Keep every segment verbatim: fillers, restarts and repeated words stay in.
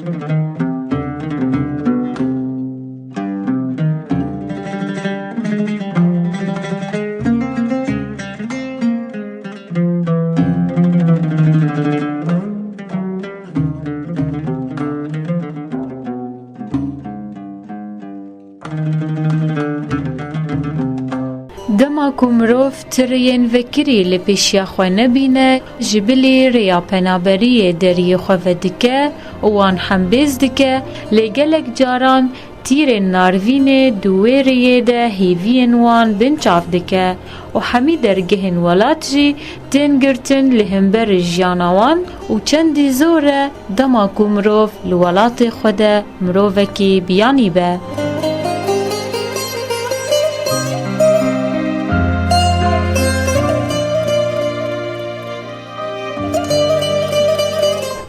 Dema ku mirov ti rêyên vekirî li pêşiya xwe nebîne, ji bilî rêya penaberiyê deriyê xwe vedike û wan hembêz dike, lê gelek caran tîrên narvînê di wê rêyê de hêviyên wan binçav dike û hemî dergehên welat jî tên girtin li hember jiyana wan û çendî zor e dema ku mirov li welatê xwe de mirovekî biyanî be.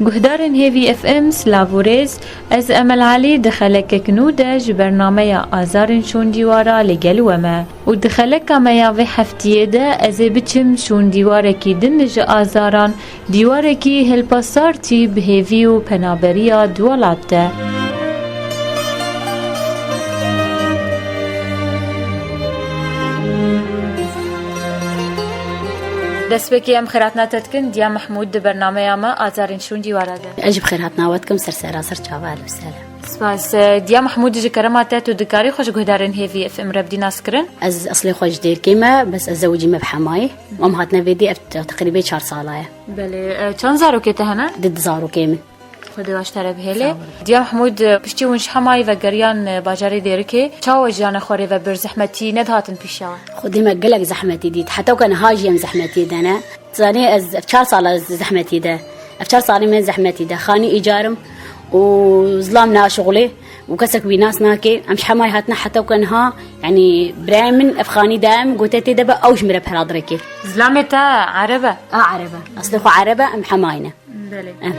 Guhdarên Hêvî F M, silav û rêz. Ez Emel Elî di xelekek nû de ji bernameya Azarên Şûndîwara li gel we me. Û di xeleka me ya vê heftiyê de ez ê biçim şûndîwarekî din ji azaran, dîwarekî hilpasartî bi hêvî û penaberiya di welat de. Destpêkê em xêrhatina te dikin, Diya Mehmûd di bernameya me Azarên Şûndîwara de. Ez jî bi xêrhatina we dikim, ser sera ser çava, ehlen we sehlen. Spas. Diya Mehmûd, ji kerema te tu dikarî xwe ji guhdarên Hêvî F M re bidî naskirin? Ez eslê xwe ji Dêrkê me, bes ez zewicî me bi Hemayê. Em hatine vê dê, ev te-, teqrîbê çar sala ye. Belê. E, çend zarokê te hene? Di, di zarokê min. Xwedê baş te re bihêle. Sağ ol. Diya Mehmûd, e, piştî hûn ji Hemayê vegeriyan, e, bajarê Dêrikê, çawa jiyana xwe rê ve bir zehmetî nedihatin pêşiya we? Xwedê me gelek zehmetî dît. Heta weke niha jî em zehmetiyê de ne. Zanî ez ev çar sala zehmetî de. Ev çar salê me zehmetî de. Xanî îcarim û zilam naşixulê û kesek wî nas nake. Em ji Hemayê hatine heta weke niha, yanî birayê min ev xanî daye min, gote tê de be, ew ji min re pera direke. Zilamê te Ereb e? A, Ereb e. Eslê xwe Ereb e, em Hemayî ne. Belê. Em.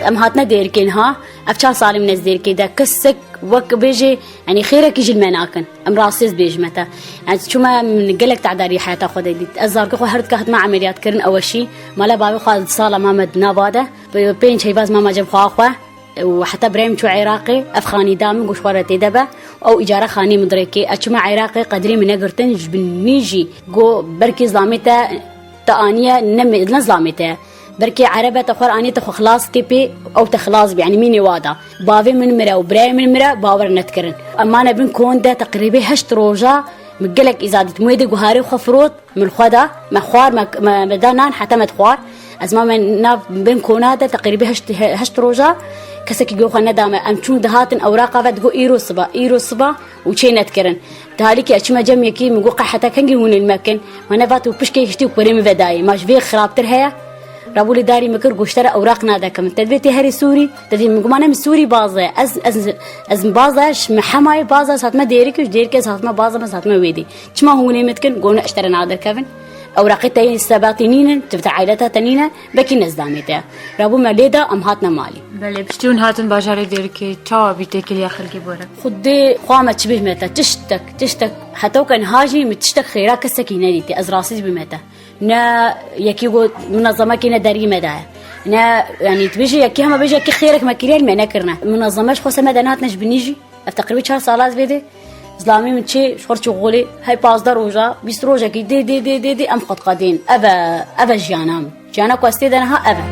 Em hatine Dêrikê niha. Ev çar salê min ez Dêrikê de. Kesek wek bêjê, yanî xêrekî ji li me nakin. Em rastî ez bêjime te. Yanî çûme min gelek tedarî heyata xwe de dît. Ez zarokê xwe her dika hatime emeliyat kirin, ew şî. Mala bavê xwe di sala mame di nava de. Pê-, pênc heyva ez mama cem xwe xwe. Û heta birayê min çû Iraqê, ev xanî da min, got ji xwe re tê de be. Ew îcara xanî min dirêkê. Ez çûme Iraqê, qedrê min negirtin, ji binî jî got, belkî zilamê te te aniye, ne me-, ne zilamê te ye. Belkî Ereb e, te xwe re aniye, te xwe xilas kê pê, ew te xilas bî, yanî mînê wa da. Bavê min mire û birayê min mire, bawer nedikirin. Em mane bin kon de teqrîbê heşt roja, min gelek îza dît. Min wê dê guharê xwe firot, min li xwe da, me xwar, me, me, me da nan, heta me dixwar. Ez mame nav bin kona de teqrîbê heşt, he-, heşt roja, kesekî guhê xwe neda me. Em çûn dihatin ewraqa ve, digot, îro siba, îro siba û çê nedikirin. Di halîkî ez çûme cem yekî, min got, qe heta kengî hûn ê li me bikin? Me nevat û pişkê hiştî û kurê min vedayê. Ma ji vê xirabtir heye? Rabûlê darî min kir, got, ji te re ewraq nadekim. Te divê tê herî Sûrî? Te dî min got, ma ne min Sûrî baze. Ez, ez, ez baze, ji me Hemayê baze, ez hatime Dêrikê, ji Dêrikê ez hatime baze, ez hatime wê dê. Çima hûn ê min dikin? Got, ne, ji te re naderkevin. Ewraqê te yê sebatî nînin, tu te aîleta te nîne, belkî ne zilamê te ye. Rabû me lê da, em hatine malê. Belê, piştî hûn hatin bajarê Dêrikê, çawa bî têkiliya xelkê bo re? Xwedê xwa me çi bêjime te, tiştek, tiştek, heta weke niha jî min tiştek xêra kesekî nedîtî, ez rastî jî bîme te. Ne yekî got, minezemekî ne derî me daye. Ne, yanî, tu bêjî yekî, hema bêjî yekî xêrek me kiriye, me nekirine. Minezeme ji xwe se me de nehatine ji binî jî. Ev teqrîbî çar sala ez vê dê. Zilamê min çê, ji xwe re çû xolê, hey pazdeh roja, bîst rojekî dê, dê, dê, dê, dê, em xwe diqedên. Ev e, ev e jiyana min. Jiyana ku ez tê de niha ev e.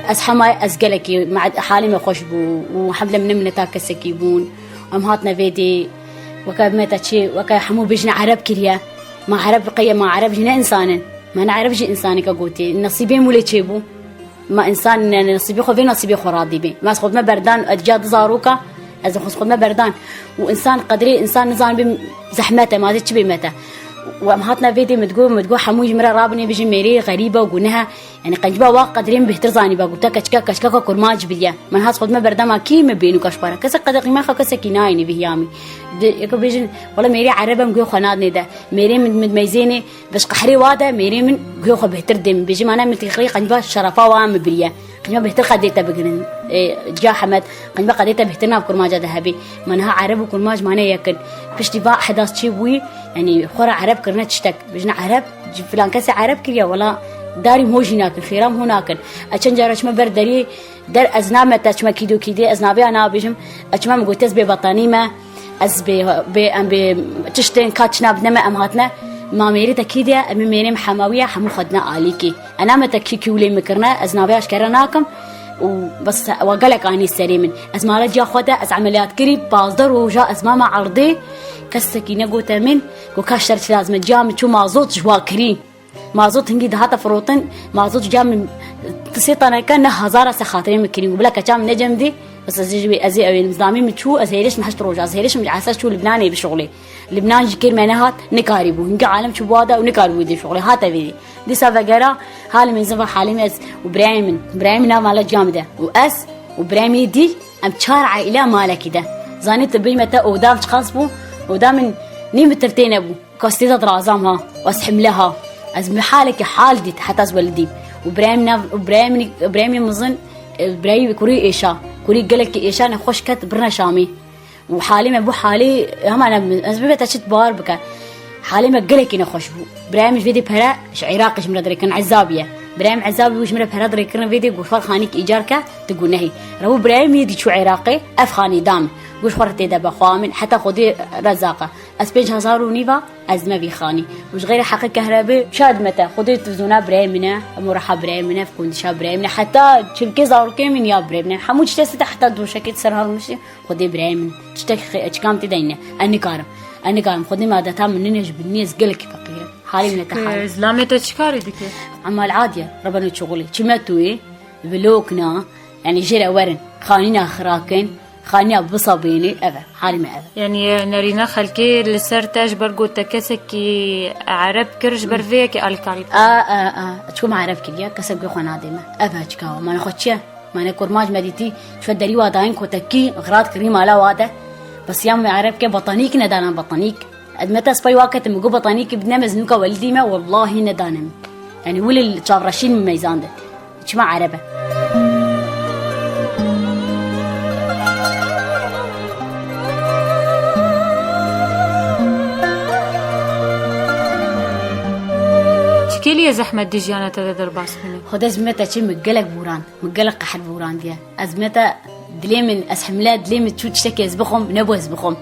Ez hema ez gelekî me-, halê me xweş bû û hemle min ne mineta kesekî bûn. Em hatine vê dê, weke me te çê, weke hemû bêjine Ereb kiriye. Ma Ereb qeye, ma Ereb jî ne însan in. Ma ne Ereb jî însaneke gotê. Nesîbê mûlê çêbû. Ma însan ne, ne nesîbê xwe, vê nesîbê xwe radî bê. Ma ez xwe me berdan, ez ca du zaroka, ez xwe xwe me berdan. Û însan qedrê însan nizanibê zehmet e, ma ez ê çi bê me te. Û em hatine vê dê, min digot, min digot, hemû ji min re rabinê, bijin mêrê xerîb e û guneh e. Yanî qencba wa qedrê min bêhtir zanîba, gote keçika, keçika ka kurmanc biriye. Min hat xwe dime berdema kî, min bênûka ji xwe re. Kesek qedê qîma xwe kesekî nayênî vî hiyamî. Di, yeko bêjin, wela mêrê ereb em guhê xwe nadinê de. Mêrê min, min meyzênê, bi ji qehrê wa de mêrê min guhê xwe bêhtir dê min. Bêjin, mana min têxirî qencba şerefa wa min biriye. Qîma bêhtir qedê te bigirin. E, Ciya Hemed, qîma qedê te bêhtir nav kurmanca de hebî. Ma niha ereb û kurmanc mane yekin. Piştî va ehdas çêbûyî, yanî xwe re ereb kirine tiştek. Bijine ereb, ji filan kesê ereb kiriye, wela darî ho jî nakin, xêram ho nakin. E çend cara çime ber derî, der ez name te çime kîdo kîdê, ez navê ya nabêjim. E çime min gotiye ez bê betanî me. Ez bê, bê, em bê tiştên ka çina bidine me, em hatine. Ma mêrê te kî diye? Em ê mêrê me hemawiye, hemû xwe dine alîkî. Ename te kî kî wî lê min kirine, ez navê aşkere nakim. Û bes wa gelek anî serê min. Ez mala ciya xwe de, ez emeliyat kirî, pazdeh roja ez mame erdê. Kesekî negote min, ku ka şer çi lazim e, ciya min çû mazot ji wa kirî. Mazot hingî dihate firotin, mazot ji ciya min ti sê taneke ne hezara se xatirê min kirîn. Bila keça min necem dî, bes ez ê ji wê, ez ê ewênim. Zlamî min çû, ez hêrişim heşt roja, ez hêrişim ji esas çû Libnanê bişuxulê. Libnan jî kêr me nehat, nikarîbû. Hingî alem çû bû wa de û nikarîbû dê şuxulê. Hate vê dî. Dîsa vegera halê min zin va halê min ez û birayê min. Birayê min nav mala ciya min de. Û ez û birayê min yê dî, em çar aîle malekî de. Zanî tu bêj me te oda min çiqas bû? Oda min nî mitir têne bû. Kastê de dirazam ha, ez himle ha. Ez bi halekî hal dît, heta ez welidîm. Û birayê min nav, û birayê min, birayê min mizin, e, birayê kurî êşa. Kurî gelekî êşa, nexweş ket, birine Şamî. Û halê me bû halê, hema ne, ez bibê te çi bawer bike. Halê me gelekî nexweş bû. Birayê min ji vê dê pere ji Iraqê ji min re dirêkirin, ezabî ye. Birayê min ezabî bû, ji min re pere dirêkirin, vê dê goşwar xanîk îcar ke, tu gunehî. Rew birayê min yê dî çû Iraqê, ev xanî da min. Goş xwe re tê de be xwa min, heta Xwedê rezaq e. Ez pênc hezar û nîva, ez me vî xanî. Û ji xeyrê heqê kehrebê, şad me te. Xwedê tu zûna birayê min e, em û reha birayê min e, fkundişa birayê min e. Heta çimkê zarokê min ya birayê min e. Hemû tiştê site heta doşekê ser her niştî. Xwedê birayê min, tiştek xê-, çikam tê de nîne. Ez nikarim. Ez nikarim. Xwedê me adeta min nîne, ji binî ez gelekî feqîr im. Halê min te hal. Ee, zilamê te çi karê dike? Emal adiye, rebeno çuxulê. Çime tuyê, vilokna, yanî jê re werin. Xanîna xirakin, xanîya bisabênê, ev e. Halê me ev e. Yanî, e, nerîna xelkê li ser te ji ber ku te kesekî ereb kir, ji ber vê yekê alîkarî. A, a, a. Çiku me ereb kiriye, kesek guhê xwe nadê me. Ev e çika. Mane xwe çi ye? Mane kurmanc me dîtî, çû derî wa dayîn kotekî, xirat kirî mala wa de. Bes ya me ereb ke batanîk nedana batanîk. Ez me te spay wa ketim, gu batanîkî bidine me, ez nûka welidî me, wellahî nedane min. Yanî wile li çavreşîn min meyzan de. Çima ereb e? Çi kêliye zehmet di jiyana te de derbas bîne? Xwedê ez me te çi, min gelek bûran. Min gelek qehr bûrandiye. Ez me te dilê min, ez himle dilê min çû tiştekê ez bixwim, nebû ez bixwim.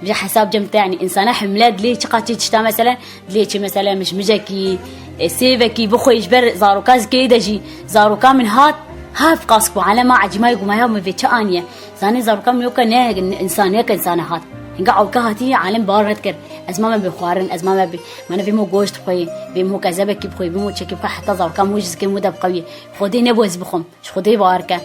Ji hesab cem te, yanî însana himle dilê çiqa çê tişta, meselen, dilê çê, meselen, mijmijekî, e, sêvekî bixwê ji ber zaroka zikê de jî, zaroka min hat, haf qas bû, alema ecîmayê gumaya min vê çi aniye. Zanê zaroka min yoka ne însaniyeke însana hat. Hinga ewka hatî alem bawer nedikir. Ez mame bê xwarin, ez mame bê, mane vê mo goşt bixwê, vê mo kezebekî bixwê, vê mo çekî bixwê, heta zaroka min ji zikê min de biqewiyê. Xwedê nebû ez bixwim. Ji Xwedê bawer ke.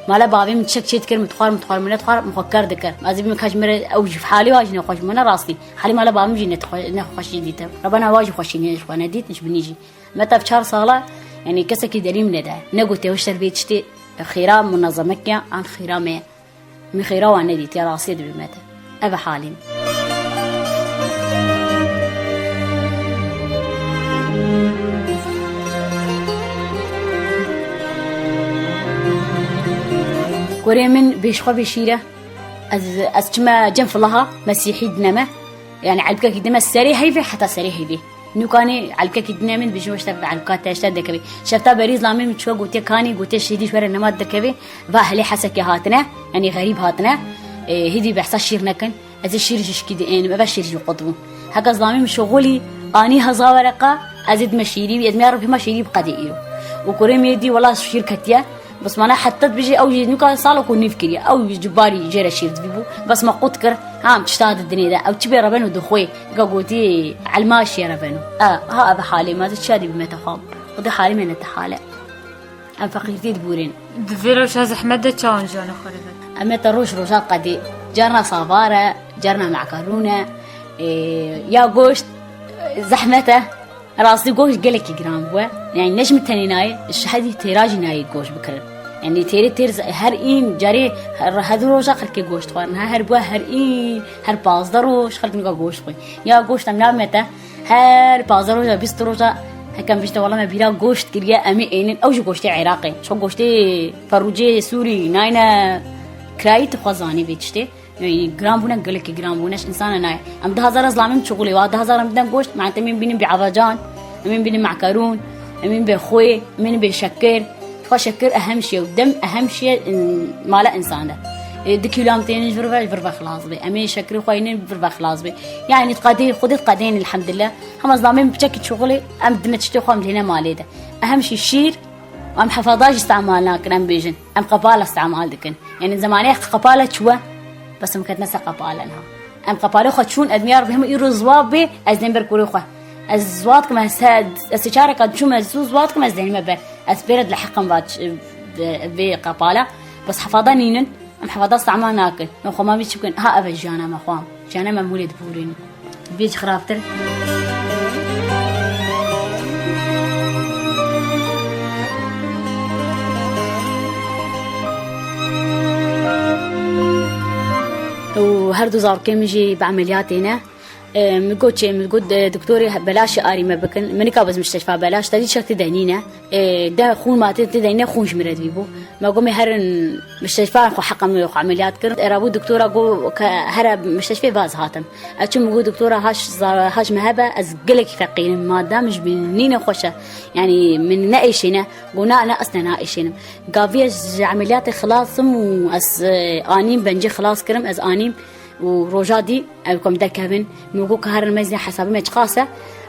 Mala bavê min çek çê dikir, min dixwar, min dixwar, min nedixwar, min xwe ker dikir. Ez ê bîme ka ji min re ew jî halê wa jî nexweş bû, ne rastî. Halê mala bavê min jî netixwe-, nexweşî dîte. Rebena wa jî xweşî nê ji xwe nedît, ji binî jî. Me tev çar sala, yanî kesekî derî min nede. Negotiye wişter vê tiştê xêra munezemek ya, an xêra me ye. Min xêra wan nedîtiye, rastiyê dibîme te. Ev e halê min. Kurê min bêşxwe bêşîr e. Ez, ez çime cem filaha, mesîhî dine me. Yani elbkekî dime serê heyvê heta serê heyvê. Nûkanê elbkekî dine min, dibêjin weşte elbka te, işte dekevê. Şefta berî zlamê min çûye gotiye kanî, gotiye şêdî ji we re nema dekevê. Va helê hesekê hatine, yanî xerîb hatine. E, hêdî behsa şîr nekin. Ez ê şîr ji şikî diênim, eve şîr ji qut bû. Heka zlamê min şixulî, anî heza wereqa, ez ê dime şîrî, ez dime ya Rebî hema şîrî biqedê îro. Û kurê min yê dî, wela şîr ketiye. Bes mana heta dibêjî ew jî nûka salek û nîv kiriye. Ew ji barî jê re şîr dibî bû. Bes me qut kir. Ha, em tişta di dinê de. Ew çi bê reveno dixwê. Ga gotî elma şiye reveno. E, ha, ev halê me, ez çiya dibîme te xwe. Xwedê halê me ne te hale. Em feqîrtî dibûrên. Di vê rewşa zehmet de çawan jiyana xwe re dibe? Em ê te roj roja qedê. Carna savar e, carna mekarûn e, e, ya goşt, Zehmet e. Rastî goşt gelekî giran bûye. Yani ne ji min tenê nayê, ji hedî têra jî nayê goşt bikirin. Yani têrê têr ze-, her în carê her, her du roja xelkê goşt xwarin. Ha, her bûye her în, her pazdeh roj xelk nika goşt xwe. Ya goşt em nabime te, her pazdeh roja, bîst roja, hekem bişte wala me bîra goşt kiriye, em ê ênin, ew jî goştê Iraqê. Ço goştê perûcê Sûrî, nayne kirayî tu xwe zanî vê tiştê. Ey, giran bûne, gelekî giran bûne, ji însana nayê. Em du hezar zilamê min çixulê, wa du hezar em bidin goşt, ma em ê bînin bê avacan, em ê bînin makarûn, em ê bê xwê, em ê bê şekir. Xwe şekir ehem şiye û dem ehem şiye, in, mala însan de. Ê, du kîlo em tênin ji vir ve, ji vir ve xilas be. Em ê şekirê xwe yînin vir ve xilas be. Yani qedê, xwedê qedên, elhamdulillah. Hema zilamê min piçekî çixulê, em dine tiştê xwe em lêne malê de. Ehem şî şîr, Em hefada jî îstemal nakin, em bêjin. Em qepala îstemal dikin. Yani zemanê qepala çûye, bes em ketine ser qepala niha. Em qepalê xwe çûn, ez niyar bihim îro ziwab bê, ez dêm ber kurê xwe. Ez ziwab dikim, ez se-, ez sê çareka diçûm, ez zû ziwab dikim, ez dênime ber. Ez pê re dilehiqim va ç-, vê, vê qepala. Bes hefada nînin. Em hefada îstemal nakin. Em xwe ma vî çi bikin? Ha, ev e jiyana me xwe. Jiyana me mûlê dibûrînin. Bê jî xirabtir. Û her du zarokên min jî bi emeliyatê ne. E, min got çê, min got, e, doktorê he-, belaşê arî me bikin. Min nikabû ez mistişfa belaş, te dî çek ti denîne. E, de xûn ma tê, ti denîne xûn ji min re dibî bû. Me got me herin mistişfa xwe heqa min xwe emeliyat kir. E, rabû doktora got ke here mistişfê vaz hatim. Ez çûm min got doktora haş za-, haş me hebe, ez gelekî feqîrim. Madem ji min nîne xweş e. Yani min ne êşêne. Got na, ne, ez ne êşênim. Gavî ez ji emeliyatê xilas im û ez, e, anîm bencê xilas kirim, ez anîm. Û roja dî ew ku em derkevin, min got ka herin mezin hesabê me çiqas e.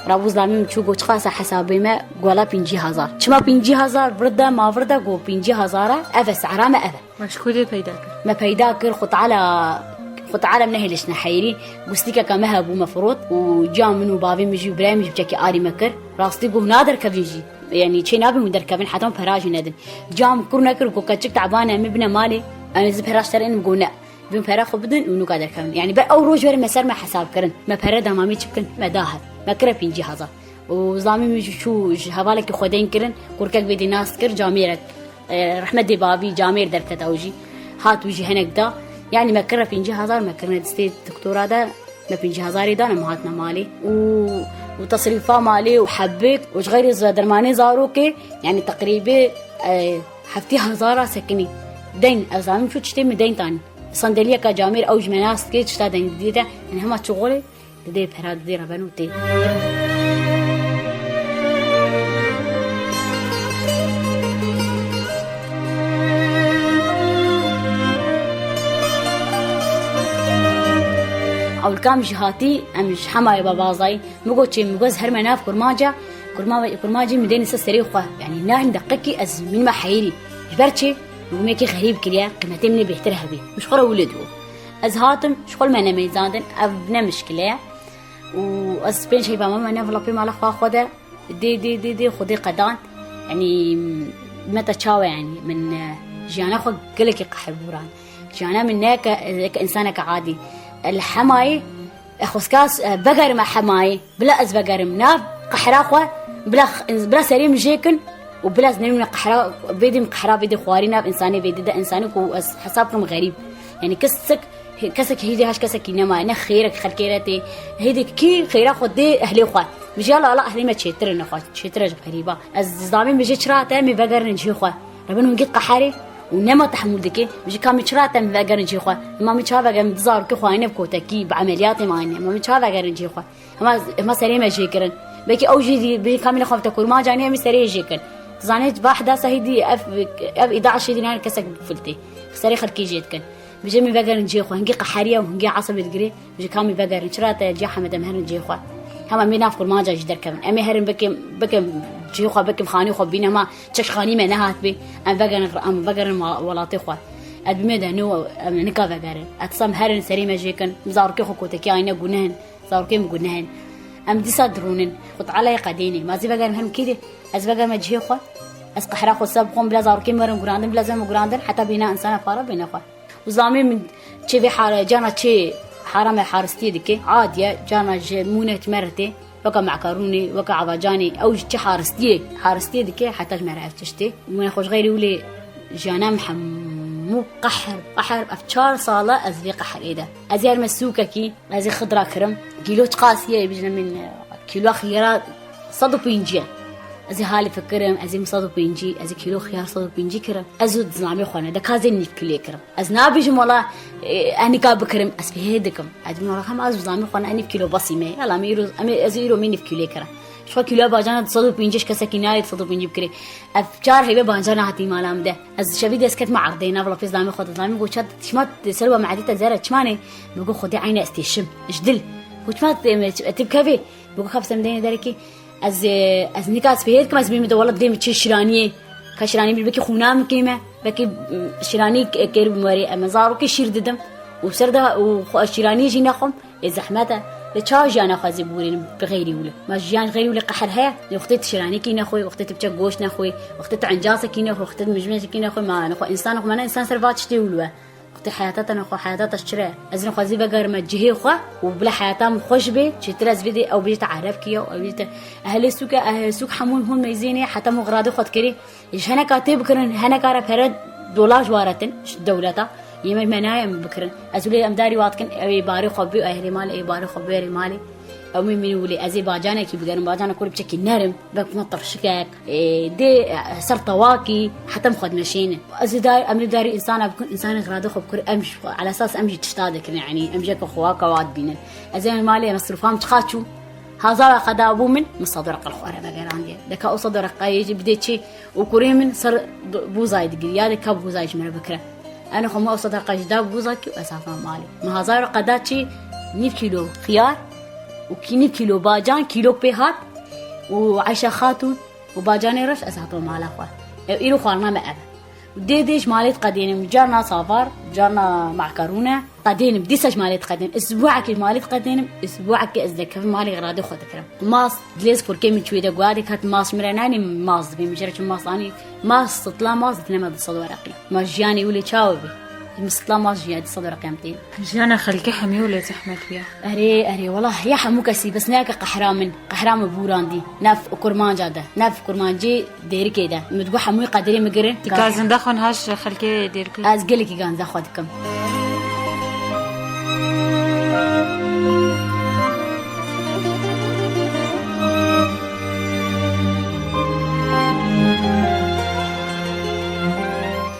Rabû zilamê min çû got çiqas e hesabê me, got wela pêncî hezar. Çima pêncî hezar? Vir de ma vir de got pêncî hezar e, ev e sehra me ev e. Me ji ku dê peyda kir? Me peyda kir, Xwe Teala, Xwe Teala min nehêliştine heyrî. Gustîkeke me hebû me firot û ciya min û bavê min jî û birayê min jî biçekî arî me kir. Rastî got naderkevin jî. Yani çê nabin hûn derkevin heta hûn pera jî nedin. Ciya min kur nekir, got keçik teban e, em ê bine malê. Em ê zî pera ji te re ênim, got ne. Bin pere xwe bidin û nûka derkevin. Yani ber ew roj werin me ser me hesab kirin. Me pere da, ma em ê çi bikin? Me da hev. Me kire pêncî hezar. Û zilamê min jî çû ji hevalekî xwe deyn kirin. Kurkek vê dî nas kir, camêrek, e, rehmetê bavî camêr derket ew jî. Hat wî jî henek da. Yani me kire pêncî hezar, me kirine distê doktora de, me pêncî hezarê dane, me hatine malê. Û, û tesrîfa malê û hebik û ji xeyrê ze-, dermanê zarokê, yani teqrîbê, e, heftê hezara sekinî. Deyn, ez zanim çû tiştê min deyn tanî. Sandeliyeka camêr ew ji me nas dike, tişta deyn didê te, yani hema çixolê didê pera, didê reben û tê. Ewlika min jî hatî, em ji Hemayê babazayî. Min got çê, min got ez herime nav kurmanca, kurma-, kurmancê min dêne ser serê xwe. Yani ne hin deqekî ez mînime heyrî. Ji ber çi? Min got me yekê xerîb kiriye, qîmetê min ê bêhtir hebê. Min ji xwe re wilo dibû. Ez hatim, ji xwe li me nemeyzandin, ev ne mişkile ye. Û ez pênc heyva me, me ne vila pê mala xwe xwe de, dê, dê, dê, dê, xwedê qedan. Yani me te çawe yani, min, e, jiyana xwe gelekî qehir bûran. Jiyana min ne ke, ke însaneke adî. Li Hemayê, e, xweskas, e, vegerime Hemayê. Bila ez vegerim nav qehra xwe, bila x-, bila serê min jê kin û bila ez nemîne qehra, bêdî min qehra bêdî xwarî nav însanê bêdî de însanê ku ez hesab kim xerîb. Yani kesek, kesek hêdî haş kesekî nema, ne xêrek xelkê re tê. Hêdî kî xêra xwe dê ehlê xwe. Min jî yala ala ehlê me çêtir in xwe, çêtir e ji xerîba. Ez zilamê min jê çira te, em ê vegerin cihê xwe. Rebin hûn gît qeherê û nema tehmûl dike. Min jî ka min çira te, em vegerin cihê xwe. Hema min çawa vegerin, di zarokê xwe ayne bi kotekî, bi emeliyatê me ayne. Hema min çawa vegerin cihê xwe. Hema, hema serê me jê kirin. Belkî ew jî dî, belkî ka min xwe te kurmanca nê, em ê serê jê kirin. Tu zanê, bahda sehîdî ev, ev îda şêdî nayên kesek bifiltê. Serê xelkê jê dikin. Bijê min vegerin cihê xwe. Hingî qeheriye û hingî esebê digirê. Ji kamî vegerin, çira te ciya heme dem herin cihê xwe. Hema em ê nav kurmanca jî derkevin. Em ê herin bikim, bikim cihê xwe, bikim xanî xwe bîne ma çek xanî me nehat bê. Em vegerin, em vegerin wa-, welatê xwe. Ez bi me de nû, em nika vegerin. Ez sam herin serê me jêkin. Zarokê xwe kotekî ayne gunehin. Zarokê min gunehin. Em dîsa dirûnin. Xwe Teala yê qedênê. Ma zî vegerin herin kî dê? Ez vegerime cihê xwe. Ez qehra xwe ser bixwim, bila zarokê min werin gurandin, bila zem gurandin, heta bîna insana para bêne xwe. Û zamê min çê vê hara-, cana çê harame haristiyê dike, adiye, cana ji mûnet me re tê. Weke makarûnê, weke avacanê, ew ji çi haristiyê, haristiyê dike, heta ji me re ev tiştê. Min xwe ji xeyrî wî lê jiyana min hemû qehr, qehr, ev çar sala ez vê qehrê de. Ez ê herime sûkekî, ez ê xidra kirim. Kîlo çiqas ye, bijîne min, e, kîlo xiyara sed û pêncî ye. Ez ê halî fikirim, ez ê min sed û pêncî, ez ê kîlo xiyar sed û pêncî kirim. Ez û zilamê xwe ne, de ka zê nîv kîlê kirim. Ez nabêjim wela, e, ez nika bikirim, ez fihê dikim. Ez dibim wela, hem ez û zilamê xwe ne, ez nîv kîlo besî me. Yala, em îro, em ê, ez ê îro min nîv kîlê kirim. Ji xwe kîloya bacana du sed û pêncî ji kesekî nayê du sed û pêncî bikirê. Ev çar heybe bancar nehatî mala min de. Ez şevî dest ket me erdê, nav lafê zilamê xwe de zilamê got, çat şima ser we meedî te zere çima nê? Min got, Xwedê eyne ez têşim. Ji dil. Got, çima tê me, tê bikevê? Min got, ka bi ser min deynê derekî. Ez, e, ez nika ez fihê dikim, ez bînim de wela dilê min çi şiraniyê. Ka şiranî bir belkî xûna min kêm e. Belkî, m, şiranî k-, kêr bi warê em zarokê şîr didim. Û ser de û xwe şiranî jî nexwim. Ê zehmet e. Lê çawa jiyana xwe zî biwirînim bi xeyrî wile. Ma jiyan xeyrî wile qehr heye. Lê wextê tu şiranîkî nexwî, wextê tu biçe goşt nexwî, wextê tu encasekî nexwî, wextê tu mijmêjekî nexwî, ma nexwe însan nexwe, mane însan ser va tiştê wile. Wextê heyata te nexwe, heyata te çi re? Ez nexwazî vegerime cihê xwe û bila heyata min xweş bê, çêtir ez vê dê ew bêjte erebkî ye, ew bêjte ehlê sûk e, ehlê sûk hemû hûn meyzênê, heta min xiradê xwe dikirî. Ji heneka tê bikirin, heneka re pere dolar ji wa re tin, ji dewleta. Yê me, me nayê em bikirin. Ez wê em darî wa dikin, ew ê barê xwe bê, ew herê malê, ê barê xwe bê, herê malê. Ew min, min wile, ez ê bacanekî bigerim, bacanek wile biçekî nerim, wek me tirşikek, ê, dê, e, ser tewakî, heta em xwe dimeşînin. Ez ê dar, em ê darî însana bikin, însanê xirade xwe bikir, em ji xwe, elesas em jî tişta dikin, yanî em jê ke xwe waka wa dibînin. Ez ê malê mesrûfam çiqa çû, hazara qeda bû min, min sed werqe li xwe re vegerandiye. Deka o sed werqeyê jî bidê çi û kurê min ser d-, bûzayê digir, ya deka bûzayê ji min re bikire. Eno xwe min o sed werqe jî da bûzakî û ez hatim malê. Min hazara qeda çi nîv kîlo xiyar û kî nîv kîlo bacan, kîlok pê hat û Eyşe Xatûn û bacanê reş ez hatim mala xwe. Ew îro xwarina me ev e. Û dê dê ji malê diqedênim, carna savar, carna makarûne, qedênim, dîsa ji malê diqedênim. Isbuekê ji malê diqedênim, isbuekê ez dekevim malê, xiradê xwe dikirim. Mas, dilê ez kurkê min çûyê de guadê ket mas ji min re nanî mas dibî, min jê re çi mas anî, mas, sitla mas didine me du sed wereqî. Ma jiyanê wile çawa bî? Min sitla mas jiya du sed wereqî em tê. Jiyana xelkê hemî wile zehmet bûye. Erê, erê, wela ya hemû kesî, bes ne yeke qehra min, qehra min bûrandî, nav kurmanca de, nav kurmancî Dêrikê de. Min digot hemûyî qedirê min girin. Ti gazinda xwe niha ji xelkê Dêrikê? Ez gelekî gazinda xwe dikim.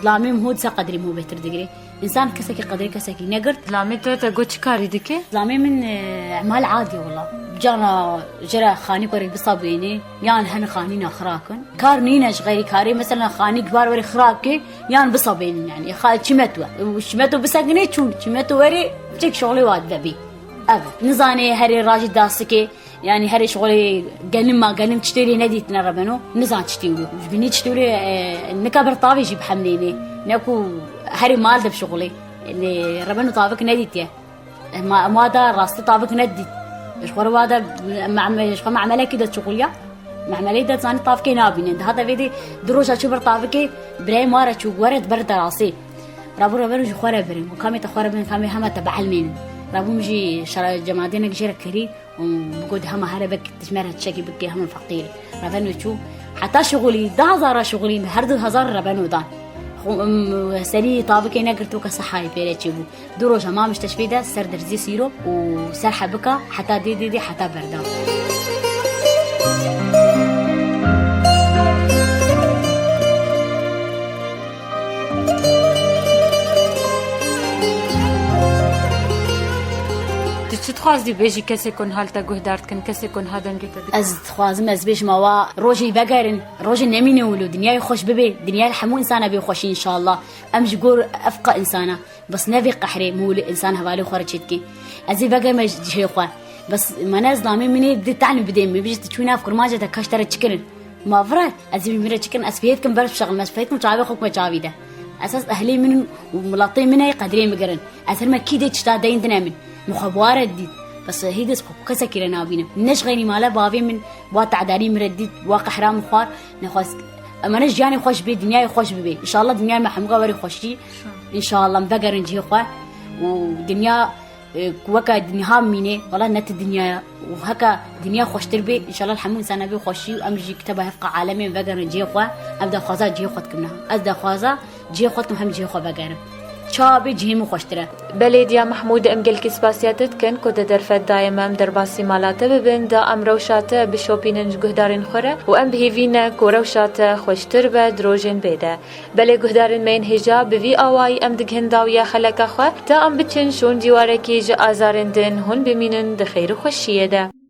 Zilamê min hû disa qedirê min hû bêhtir digirê. Însan kesekî qedirê kesekî negirt. Zilamê te te got çi karî dike? Zilamê min, e, emal adî wela. Cana jê re xanî kurê bisabênê, yan hin xanî naxira kin. Kar nîne ji xeyrî karê, mesela xanî gibar werê xira ke, yan bisabênin yani. Xa-, çimeto. Û çimeto bisekinê çûn, çimeto werê çek şoxlê wa dibî. Evet. Nizanê herê rajî dasikê, Yanî herê şixulê genim ma, genim çi têlê nedîtine rebeno, nizan çi têlê. Ji binî çi têlê, e, nika ber tavê jî bihemlênê. Ne ku herê mal de bişixulê. Lê rebeno tavik nedîtiye. E, ma, ma da rastî tavik nedît. Ji xwe re wa da, me-, me-, ji xwe me'melekî de çixuliya. Me'meleyî de zanî tavkê nabînin. Daha da vê dê du roja çû ber tavikê, birayê ma re çû, were di ber derasê. Rabû rebeno ji xwe re birin. Kamê te xwe re birin, kamê hema te bielmênin. Rabû min jî şara cemadênek jê re kirî. Û bi got, hema here vek dijmera çekî bike, hema feqîr. Reveno çû. Heta şixulî, du hezara şixulî, her du hezar reveno dan. Xo, em, serî tavikê negirto ke sehayê pêre çêbû. Du roja mamiş teşvê de ser derzî sîro û ser hebika heta dê, dê, dê, heta berda. Tu çi dixwazî bêjî kesê ku niha li te guhdar dikin, kesê ku niha dengê te dikin? Ez dixwazim ez bêjim awa rojê vegerin, rojê nemîne wilo, dinyayê xweş bibe, dinya li hemû însana bê xweşî înşallah. Em ji gor efqa însana, bes ne vê qehrê min wilo însan hevalê xwe re çêdike. Ez ê vegerime cihê xwe. Bes mane zilamê min ê di tenê bidê min, bijî tu çû nav kurmanca te kaş te re çi kirin? Ma vira, ez ê min re çi kirin, ez fêr dikim ber bişexlim, ez fêr dikim çavê xwe kume çavî de. Esas ehlê min in û miletê min ê qedrê min girin. Ez herime kî dê çita deyin dine min. Min xwe bi wa re dît. Bes hîdis xwe kesekî re nabînim. Ne ji xeynî male bavê min wa tedarî min re dît, wa qehra min xwar. Nexwest. Emane jiyanê xweş bê, dinyayê xweş bibê. Înşallah dinyayê me hemû werî xweşî. Înşallah em vegerin cihê xwe. Û dinya E, ku weke dinya mîne, wala ne ti dinyaya. Û heke dinya xweştir bê, înşallah hemû însan bê xweşî û em jî kitaba hevqa alemê vegerin cihê xwe, ev daxwaza cihê xwe dikim niha. Ez daxwaza cihê xwe dikim hem cihê xwe vegerim. Çawa bê cihê min xweştir e. Belê Diya Mehmûd, em gelkî spasiya te dikin ku di derfet dayê me em derbasî mala te bibin, da em rewşa te bişopînin ji guhdarên xwe re û em bi hêvî ne ku rewşa te xweştir be di rojên bê de. Belê guhdarên me yên hêja, bi vî awayî em digihin dawiya xeleka xwe, ta em biçin şûn dîwarekî ji azarên din hûn bimînin di xêr û xweşiyê de.